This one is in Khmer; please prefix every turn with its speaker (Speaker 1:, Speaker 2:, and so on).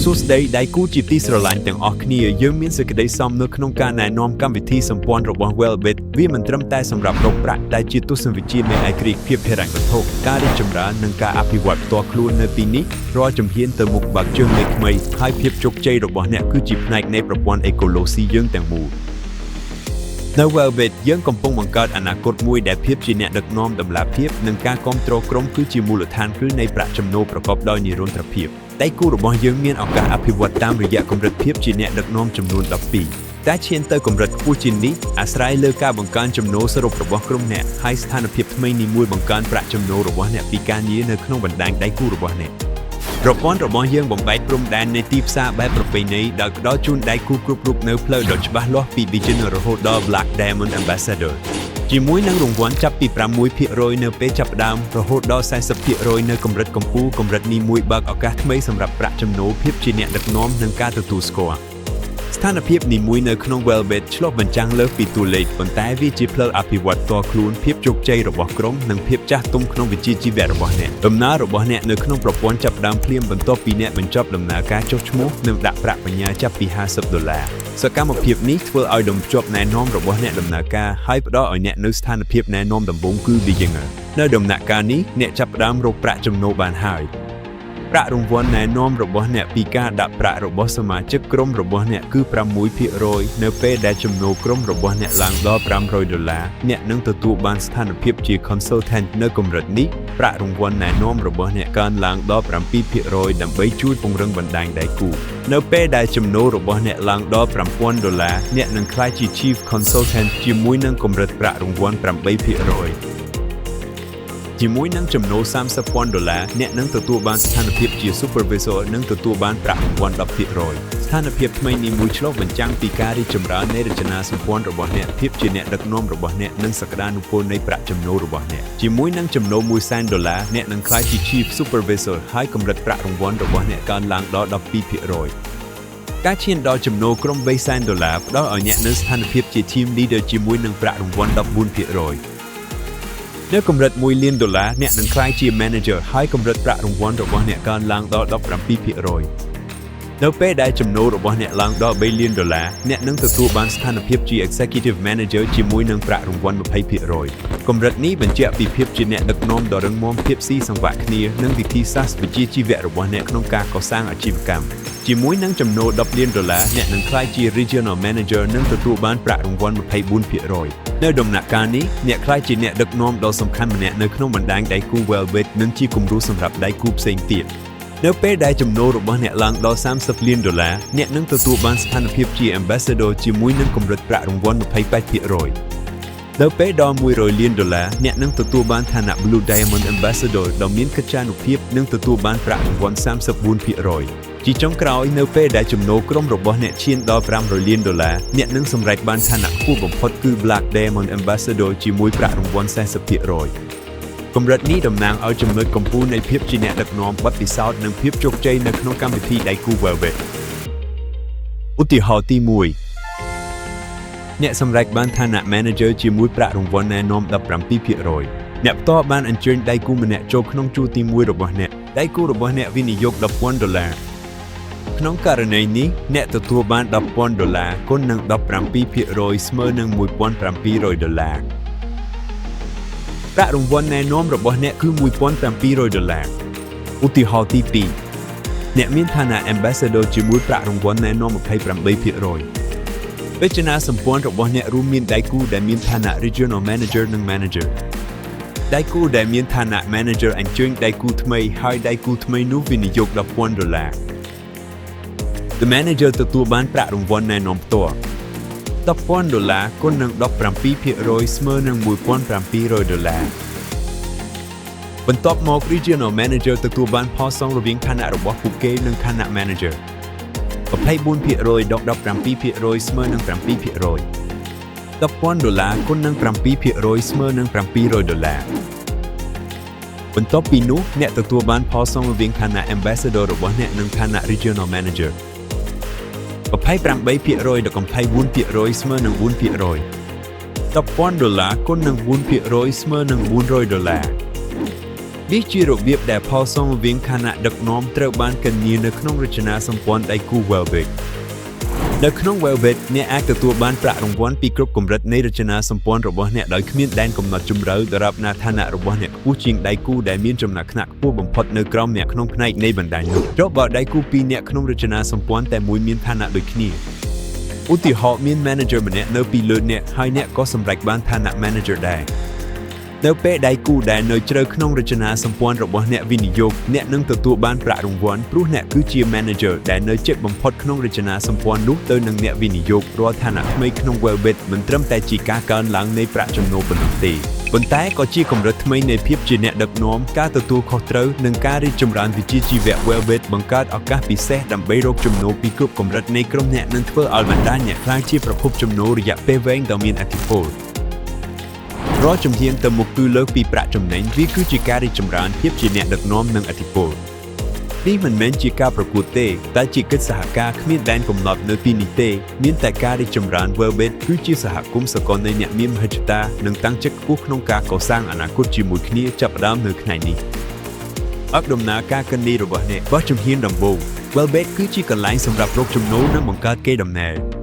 Speaker 1: សួស្តីដៃគូជាទីស្រឡាញ់ទាំងអស់គ្នាយើងមានសេចក្តីសមនៅក្នុងការណែនាំកម្មវិធីសម្ព័ន្ធរបស់ Wellbit វាមិនត្រឹមតែសម្រាប់រកប្រាក់តែជាទស្សនវិជ្ជានៃឯករាជ្យភាពហិរញ្ញវត្ថុការរីកចម្រើននិងការអភិវឌ្ឍផ្ទាល់ខ្លួននៅទីនេះរាល់ជំហានទៅមុខបើកជើងលេខថ្មីហើយភាពជោគជ័យរបស់អ្នកគឺជាផ្នែកនៃប្រព័ន្ធអេកូឡូស៊ីយើងទាំងមូលនៅ Wellbit យើងកំពុងបង្កើតអនាគតមួយដែលភាពជាអ្នកដឹកនាំតម្លាភាពនិងការគាំទ្រក្រុមគឺជាមូលដ្ឋានគ្រឹះនៃប្រាក់ចំណូលប្រកបដោយនិរន្តរភាពដៃគូរបស់យើងមានឱកាសអភិវឌ្ឍតាមរយៈកម្រិតភាពជាអ្នកដឹកនាំចំនួន12តែឈានទៅកម្រិតខ្ពស់ជាងនេះអាស្រ័យលើការបង្កើនចំណូលសរុបរបស់ក្រុមអ្នកហើយស្ថានភាពថ្មីនេះមួយបង្កើនប្រាក់ចំណូលរបស់អ្នកពីការងារនៅក្នុងបណ្ដាញដៃគូរបស់អ្នក ប្រព័ន្ធរបស់យើងបំបែកព្រំដែននៃទីផ្សារបែបប្រពៃណីដោយផ្ដល់ជូនដៃគូគ្រប់រូបនៅផ្លូវដ៏ច្បាស់លាស់ពី Beginner រហូតដល់ Black Diamond Ambassador ជាមួយនឹងរង្វាន់ចាប់ពី6%នៅពេលចាប់ផ្ដើមរហូតដល់40%នៅកម្រិតកំពូលកម្រិតនេះមួយបើកឱកាសថ្មីសម្រាប់ប្រាក់ចំណូលភាពជាអ្នកដឹកនាំនិងការទទួលស្គាល់ ស្ថានភាពនីមួយនៅក្នុង Wellbet ឆ្លុះបញ្ចាំងលើសពីតួលេខប៉ុន្តែវាជាផ្លូវអភិវឌ្ឍផ្ទាល់ខ្លួនភាពជោគជ័យរបស់ក្រុមនិងភាពចាស់ទុំក្នុងវិជ្ជាជីវៈរបស់អ្នកដំណើររបស់អ្នកនៅក្នុងប្រព័ន្ធចាប់ផ្ដើមភ្លាមបន្ទាប់ពីអ្នកបញ្ចប់ដំណើរការចុះឈ្មោះនិងដាក់ប្រាក់បញ្ញើចាប់ពី50ដុល្លារសកម្មភាពនេះធ្វើឲ្យដុំភ្ជាប់ណែនាំរបស់អ្នកដំណើរការហើយផ្ដល់ឲ្យអ្នកនូវស្ថានភាពណែនាំដំបូងគឺ Beginner នៅដំណាក់កាលនេះអ្នកចាប់ផ្ដើមរកប្រាក់ចំណូលបានហើយ ប្រាក់រង្វាន់ណែនាំរបស់អ្នកពីការដាក់ប្រាក់របស់សមាជិកក្រុមរបស់អ្នកគឺ6%នៅពេលដែលចំណូលក្រុមរបស់អ្នកឡើងដល់500ដុល្លារអ្នកនឹងទទួលបានស្ថានភាពជា consultant នៅកម្រិតនេះប្រាក់រង្វាន់ណែនាំរបស់អ្នកកើនឡើងដល់7%ដើម្បីជួយពង្រឹងបណ្ដាញដៃគូនៅពេលដែលចំណូលរបស់អ្នកឡើងដល់5000ដុល្លារអ្នកនឹងក្លាយជា Chief Consultant ជាមួយនឹងកម្រិតប្រាក់រង្វាន់8%ជាមួយនឹងចំណូល30,000ដុល្លារអ្នកនឹងទទួលបានស្ថានភាពជា Supervisor និងទទួលបានប្រាក់រង្វាន់10%ស្ថានភាពថ្មីនេះមួយឆ្លុះបញ្ចាំងពីការរីកចម្រើននៃរចនាសម្ព័ន្ធរបស់អ្នកភាពជាអ្នកដឹកនាំរបស់អ្នកនិងសក្តានុពលនៃប្រាក់ចំណូលរបស់អ្នកជាមួយនឹងចំណូល1សែនដុល្លារអ្នកនឹងក្លាយជា Chief Supervisor ហើយកម្រិតប្រាក់រង្វាន់របស់អ្នកកើនឡើងដល់12%ការឈានដល់ចំណូលក្រុម3សែនដុល្លារផ្ដល់ឲ្យអ្នកនូវស្ថានភាពជា Team Leader ជាមួយនឹងប្រាក់រង្វាន់14%នៅកម្រិត1លានដុល្លារអ្នកនឹងក្លាយជា Manager ហើយកម្រិតប្រាក់រង្វាន់របស់អ្នកកើនឡើងដល់17%នៅពេលដែលចំណូលរបស់អ្នកឡើងដល់3លានដុល្លារអ្នកនឹងទទួលបានស្ថានភាពជា Executive Manager ជាមួយនឹងប្រាក់រង្វាន់20%កម្រិតនេះបញ្ជាក់ពីភាពជាអ្នកដឹកនាំដ៏រឹងមាំភាពស៊ីសង្វាក់គ្នានិងវិធីសាស្ត្រវិជ្ជាជីវៈរបស់អ្នកក្នុងការកសាងអាជីវកម្មជាមួយនឹងចំណូល10លានដុល្លារអ្នកនឹងក្លាយជា Regional Manager និងទទួលបានប្រាក់រង្វាន់24%នៅដំណាក់កាលនេះអ្នកក្លាយជាអ្នកដឹកនាំដ៏សំខាន់ម្នាក់នៅក្នុងបណ្ដាញដៃគូ Wellbit និងជាគំរូសម្រាប់ដៃគូផ្សេងទៀតនៅពេលដែលចំណូលរបស់អ្នកឡើងដល់30លានដុល្លារអ្នកនឹងទទួលបានស្ថានភាពជា Ambassador ជាមួយនឹងកម្រិតប្រាក់រង្វាន់28%នៅពេលដល់100លានដុល្លារអ្នកនឹងទទួលបានឋានៈ Blue Diamond Ambassador ដ៏មានកិត្យានុភាពនិងទទួលបានប្រាក់រង្វាន់34%ជាចុងក្រោយនៅពេលដែលចំណូលក្រុមរបស់អ្នកឈានដល់500លានដុល្លារអ្នកនឹងសម្រេចបានឋានៈខ្ពស់បំផុតគឺ Black Diamond Ambassador ជាមួយប្រាក់រង្វាន់40%កម្រិតនេះតំណាងឲ្យចំណុចកំពូលនៃភាពជាអ្នកដឹកនាំបទពិសោធន៍និងភាពជោគជ័យនៅក្នុងកម្មវិធីដៃគូ Wellbit ឧទាហរណ៍ទី1អ្នកសម្រេចបានឋានៈ Manager ជាមួយប្រាក់រង្វាន់ណែនាំ17%អ្នកផ្ទាល់បានអញ្ជើញដៃគូម្នាក់ចូលក្នុងជួរទី1របស់អ្នកដៃគូរបស់អ្នកវិនិយោគ10,000ដុល្លារក្នុងករណីនេះអ្នកទទួលបាន10,000ដុល្លារគុណនឹង17%ស្មើនឹង1700ដុល្លារប្រាក់រង្វាន់ណែនាំរបស់អ្នកគឺ1700ដុល្លារឧទាហរណ៍ទី2អ្នកមានឋានៈ Ambassador ជាមួយប្រាក់រង្វាន់ណែនាំ28%រចនាសម្ព័ន្ធរបស់អ្នករួមមានដៃគូដែលមានឋានៈ Regional Manager និង Manager ដៃគូដែលមានឋានៈ Manager អញ្ជើញដៃគូថ្មីហើយដៃគូថ្មីនោះវិនិយោគ10,000ដុល្លារ The Manager ទទួលបានប្រាក់រង្វាន់ណែនាំផ្ទាល់10,000ដុល្លារគុណនឹង17%ស្មើនឹង1700ដុល្លារបន្ទាប់មក Regional Manager ទទួលបានផលសងរវាងឋានៈរបស់ពួកគេនិងឋានៈ Manager 24%ដក17%ស្មើនឹង7% 10,000ដុល្លារគុណនឹង7%ស្មើនឹង700ដុល្លារបន្ទាប់ពីនោះអ្នកទទួលបានផលសងរវាងឋានៈ Ambassador របស់អ្នកនិងឋានៈ Regional Manager 28%ដល់24%ស្មើនឹង4% 10,000ដុល្លារគុណនឹង4%ស្មើនឹង400ដុល្លារ នេះជារបៀបដែលផលសមរវាងឋានៈដឹកនាំត្រូវបានគណនានៅក្នុងរចនាសម្ព័ន្ធដៃគូ Welbit។ នៅក្នុង Welbit អ្នកអាចទទួលបានប្រាក់រង្វាន់ពីគ្រប់កម្រិតនៃរចនាសម្ព័ន្ធរបស់អ្នកដោយគ្មានដែនកំណត់ជម្រៅដរាបណាឋានៈរបស់អ្នកខ្ពស់ជាងដៃគូដែលមានចំណាត់ថ្នាក់ខ្ពស់បំផុតនៅក្រោមអ្នកក្នុងផ្នែកនៃបណ្ដាញនោះចុះបើដៃគូពីរនាក់ក្នុងរចនាសម្ព័ន្ធតែមួយមានឋានៈដូចគ្នាឧទាហរណ៍មាន manager ម្នាក់នៅពីលើអ្នកហើយអ្នកក៏សម្រេចបានឋានៈ manager ដែរនៅពេលដៃគូដែលនៅជ្រៅក្នុងរចនាសម្ព័ន្ធរបស់អ្នកវិនិយោគអ្នកនឹងទទួលបានប្រាក់រង្វាន់ព្រោះអ្នកគឺជា manager ដែលនៅជិតបំផុតក្នុងរចនាសម្ព័ន្ធនោះទៅនឹងអ្នកវិនិយោគរាល់ឋានៈថ្មីក្នុង Welbit មិនត្រឹមតែជាការកើនឡើងនៃប្រាក់ចំណូលប៉ុណ្ណោះទេប៉ុន្តែក៏ជាកម្រិតថ្មីនៃភាពជាអ្នកដឹកនាំការទទួលខុសត្រូវនិងការរីកចម្រើនវិជ្ជាជីវៈ Welbit បង្កើតឱកាសពិសេសដើម្បីរកចំណូលពីគ្រប់កម្រិតនៃក្រុមអ្នកនិងធ្វើឲ្យបណ្ដាញអ្នកក្លាយជាប្រភពចំណូលរយៈពេលវែងដ៏មានឥទ្ធិពលរាល់ជំហានទៅមុខគឺលើកពីប្រាក់ចំណេញវាគឺជាការរីកចម្រើនភាពជាអ្នកដឹកនាំនិងឥទ្ធិពលនេះមិនមែនជាការប្រកួតទេតែជាកិច្ចសហការគ្មានដែនកំណត់នៅទីនេះទេមានតែការរីកចម្រើន Welbit គឺជាសហគមន៍សកលនៃអ្នកមានមហិច្ឆតានិងតាំងចិត្តខ្ពស់ក្នុងការកសាងអនាគតជាមួយគ្នាចាប់ផ្ដើមនៅថ្ងៃនេះអកដំណើរការកិននីរបស់អ្នកបោះជំហានដំបូង Welbet គឺជាកន្លែងសម្រាប់រកចំណូលនិងបង្កើតកេរដំណែល។